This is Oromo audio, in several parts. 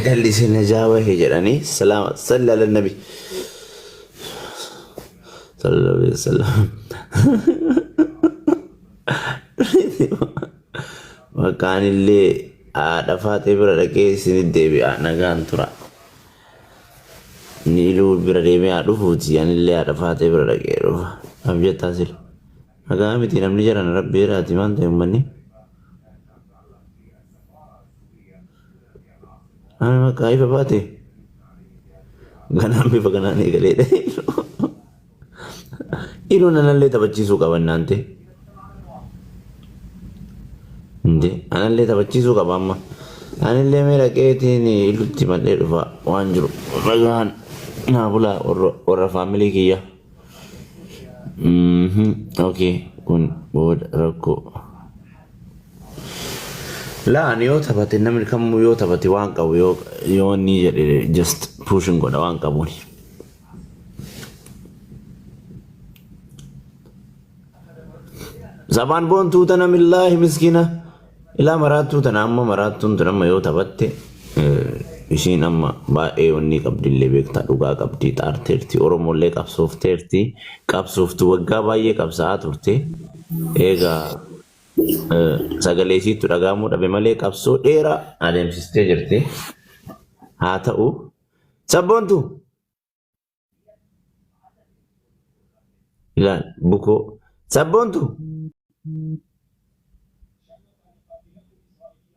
Intalli isin najaa bahe jedhanii salaama salli ala nabi sallallahu alaihi wasallam. Maqaan illee haadha faaxee bira dhaqee isinit deebi'a nagaan tura. Niiluu bira deemee haa dhufuuti anillee haadha faaxee bira dhaqee dhufa. Maaf jettaa sila? Nagaa miti namni jaran rabbi jedhaati maal ta'e uummanni? Ani maqaa ifa baate ganaan bifa kanaan eegaleedha. Iluun anallee taphachiisuu qaba naante. Inde anallee taphachiisuu qaba amma. Anillee mee dhaqeetiin ilutti madhee dhufa waan jiru. Nagaan naa bulaa warra faamilii kiyya. Okay kun booda rakkoo. Laa ani yoo taphate namni kamuu yoo taphate waan qabu yoo yoo inni jedhe just pushin godha waan qabuuni. Sabaan boontuu tana millaahi miskiina ilaa maraattuu tana amma maraattuun tun amma yoo taphatte isiin amma baay'ee wanni qabdillee beektaa dhugaa qabdi xaarteerti Oromollee qabsoofteerti qabsooftu waggaa baay'ee qabsaa'aa turte eegaa sagalee isiittu dhagahamuu dhabe malee qabsoo dheeraa adeemsistee jirti haa ta'u sabboontu Ilaal bukoo. Sabboontu.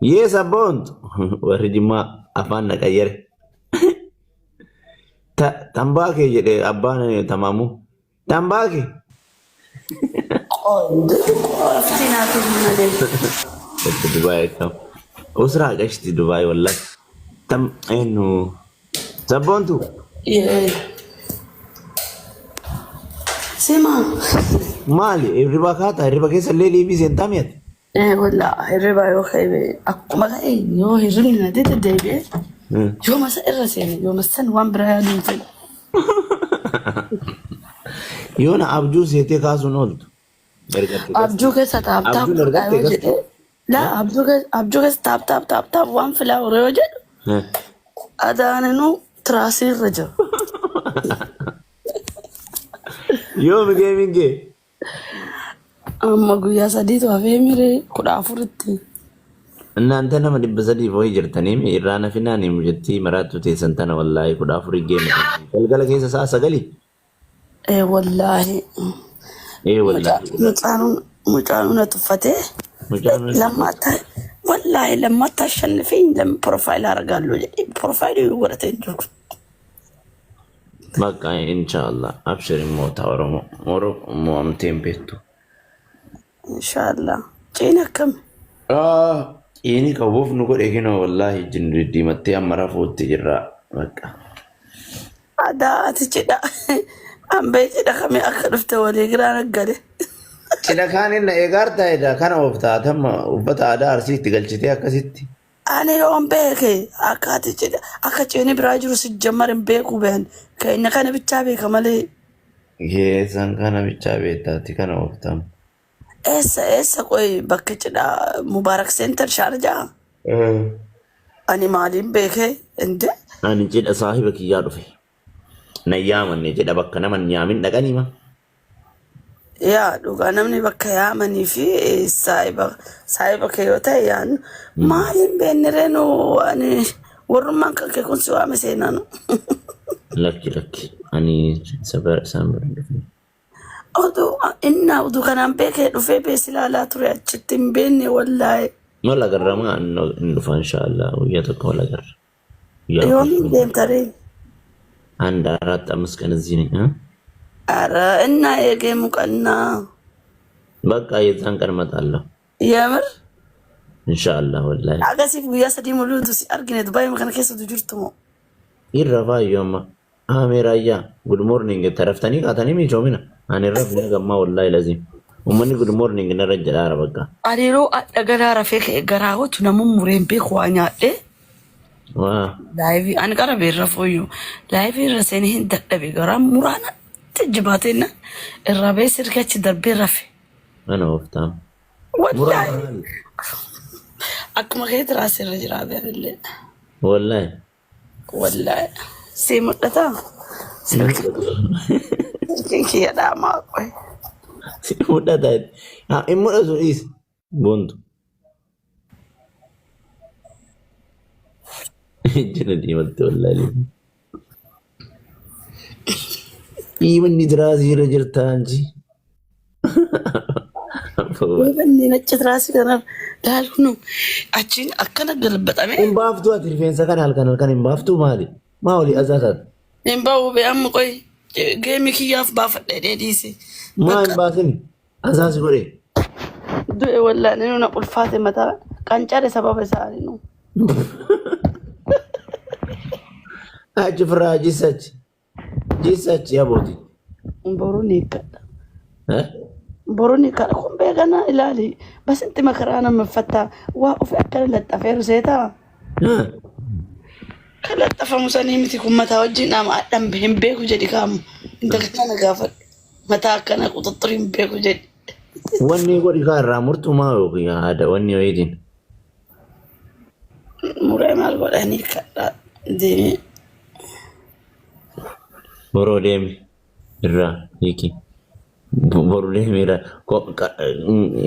Yee sabboontu. Warri jimmaa afaan na qayyare. Tambaa kee jedhe abbaan tamaamuu. Tambaa kee. Qofti naaf hin malee. Itti Dubaay akkam. Usraa qashti Dubaay wallahi. Tam eenyu. Sabboontu. Yee. Sima. Maali hirriba kaata hirriba keessa illee liivii seentaa mi'ate. Eh walla hirriba yoo ka'e akkuma ka'e yoo hirribni na dide deebi'ee yoo masa irra seene yoo masan waan biraa yaaduu hin fedhu. Yoona abjuu seetee kaasuun ooltu. Ergatte Abjuu keessa taap taap Abjuun godhaa ergatte yoo jedhe laa abjuu keessa taap taap taap taap waan filaa hore yoo jedhu adaaninuu tiraasii irra jira. Yoomi geemiin kee? Amma guyyaa sadiitu hafee miree 14tti. Innaanta nama 300 wayii jirtanii irraa nafinaan himu jettii maraattuu teessan tana wallaahi 14 geema. Galgala keessa sa'a 9. Ee wallaahi. Ee wallaahi. Mucaan na tuffatee Mucaan lammaata wallaahi lammaata ashannifee lam profaayila argaallu jedhee profaayilii godhatee hin jiru. Bakka inshaallah abshir immoo ta'a Oromoo. Oromoo mo'amtee hin beektu. Inshaallah. Ciin akkami? Ah, Ciini qabuuf nu godhe kinoo wallaahi ijji nu diddiimattee amma rafuutti jirra. Bakka. Adaa ati cidha hambee cidha kamii akka dhufte walii giraan gale. Cidha kaaniin na eegaartaa edaa kana ooftaa tamma uffata aadaa Arsiitti galchitee akkasitti. Ani yoon beeke akka ati cidha akka ciini biraa jiru si jammar hin beeku been keenya kana bichaa beeka malee. Keessan kana bichaa beektaati kana ooftam. Eessa eessa qoy bakka cidha Mubaarak Center Shaarjaa? Ani maaliin beekee inde? Ani cidha saahiba kiyyaa dhufe. Na yaamanne cidha bakka nama hin yaamin dhaqanii ma. Yaa dhugaa namni bakka yaamanii fi saahiba saahiba kee yoo ta'e yaan maaliin beekne reenu ani warrummaan kan kee kun si waame seenaanu. Lakki lakki ani isaan bira hin dhufne. Oduu innaa oduu kanaan beekee dhufee bees ilaalaa ture achitti hin beekne wallaahi. Wal agarra maa hin dhufa inshaallah guyyaa tokko wal agarra. Guyyaa Yoomiin tokko. deemtaree? አንድ አራት አምስት ቀን እዚህ ነኝ እ? Ara innaa eegee muqannaa. በቃ የዛን ቀን እመጣለሁ Yamir ኢንሻአላህ ወላሂ agasiif guyyaa sadii muluutu si argine Dubaayii kana keessatu jirtu moo? irra faayyoo amma Amee raayyaa good morning taraftanii kaatanii miichoomina ani rafne gammaa wallaahi laziim uummanni good morning narra jedhaara bakka Ani yeroo adha garaa rafee ka'e garaa hootu nama mureen beeku waa nyaadhee waa laayivii ani qara beerra fooyyuu laayivii irra seenee hin dadhabe garaa muraanatti jibaateenna irraa ba'ee sirrii achi darbee rafe. mana ooftaam muraa Wallaahi maali akkuma kee tiraasii irra jiraate anillee. wallaahi. Wallaahi sii mul'ataa? Silkiin kiyya dhaamaa qoy. Si mul'ata. Haa hin mul'atu dhiisi. Boontu. Ijji na diimatte wallaahi. Dhiimanni tiraasii irra jirta anchi. Dhiibanni nacci tiraasii kanaaf laalu achiin akkana galbaxamee. Hin baaftuu ati rifeensa kana halkan halkan hin baaftuu maali? Maa olii azaa taate? Hin ba'u bee amma qoy geemii kiyyaaf baafadha jedhee dhiise. Maa hin baasin? Azaa si godhe. Du'e wallaan inni na ulfaate mataa qancare sababa isaanii nu. Achi firraa jissachi. Jissachi yabooti. Boruu ni hiikkadha. Eh? Boruu ni hiikkadha. Kun beekana ilaali. Basinti makaraa nama uffataa. Waa ofi akkana laxxafeeru seetaa. Kan laxxafamu sanii miti kun mataa wajjin dhaama adhan hin beeku jedhi kaamu. Inta kana gaafadhu. Mataa akkana quxuxxuri hin beeku jedhi. Wanni godhi kaa irraa murtuu maa yookiin haada wanni wayiitiin. Muree maal godhanii kadhaa deemee. Boroo deemi irraa hiiki. Boru deemi irraa.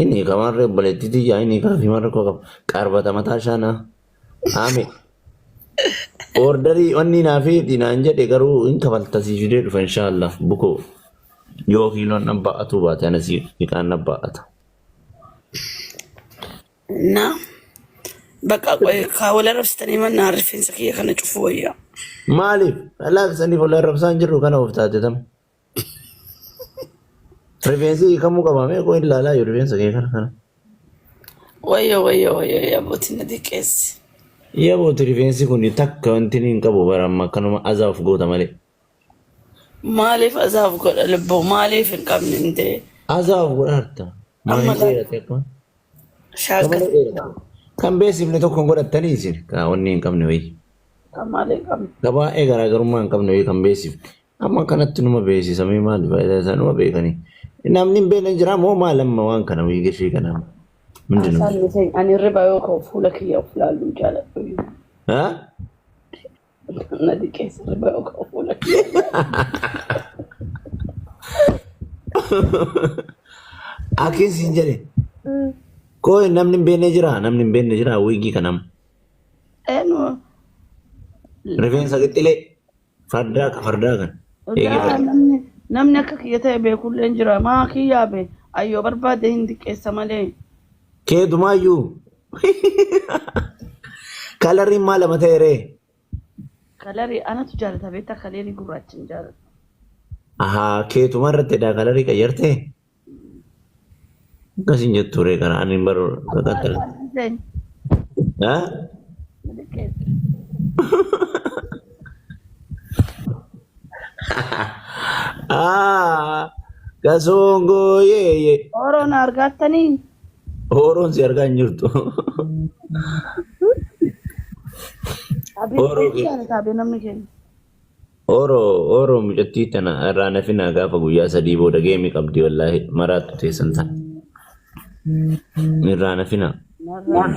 Inni kamarree obboleettii tiyyaa inni kaafii marra koo qaba. Qarbata mataa shaanaa. Ame. Orderii wanni naa fi naan jedhe garuu hin kafalta sii fidee dhufa inshaallah bukoo. Yoo kiiloon na ba'atu baate ana sii hiqaan na ba'ata. Na bakka qoy kaa wal arrabsitanii mannaa rifeensa kiyya kana cufuu wayyaa. Maaliif? Laaqsaniif wal arrabsaan jirru kana of taate tam. Rifeensi hiikamuu qaba mee koo ilaalaa jiru rifeensa kee kana kana. Wayyo wayyo wayyo yaabootiin na xiqqeessi. Yabooti rifeensi kun takka wanti inni hin qabu bara amma akkanuma azaa of goota malee. Maaliif azaaf godha lubbuu maaliif hin qabne hin ta'e. Azaa of godha harta. Maa Amma hin dheerate akkuma. Shaakka Malee dheerate. Kan beeksifne tokko hin godhattanii isin. Kaa wanni hin qabne wayii. kan maal hin qabne. Ka baay'ee garaagarummaa hin qabne wayii kan beeksifne. Amma kanatti numa beeksisamee maali faayidaa isaa numa beekanii. Namni hin beekne jira moo maal amma waan kana wayii gashee kana. Mindinu. Haasaan miseen ani riba yoo ka'u fuula kiyya of laaluu hin jaaladhu. Haa? Na diqeessa riba yoo ka'u fuula kiyya. Akkin siin jedhe. Koo namni hin beekne jira namni hin beekne jira wiigii kanam. Eenyu? Rifeensa qixxilee. Fardaa ka fardaa kan. Eegi Daa farda. namni namni akka kiyya ta'e beekullee hin jira. Maa kiyyaa be ayyoo barbaade hin xiqqeessa malee. Keetumaayyuu. Kalariin maal lama ta'e ree? Kalarii anatu jaalata beektaa kaleerii gurraacha hin jaalatu. Ahaa keetuma irratti edaa kalarii qayyartee? Akkas hin jettu ree kana ani hin baru qaxxal. Haa? Ah, Kasongoo yeeye. Oroon argattanii Horoon si argaa hin jirtu. Horoo Abee jaalata abee namni keenya. Oro oro mucattii tana irraa nafinaa gaafa guyyaa sadii booda geemii qabdi wallaahi maraattu teessan tana. Irraa nafinaa. Narraa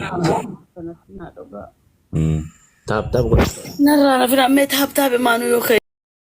Taap taap godha. na finaa mee taap taap maanuu yoo ka'e.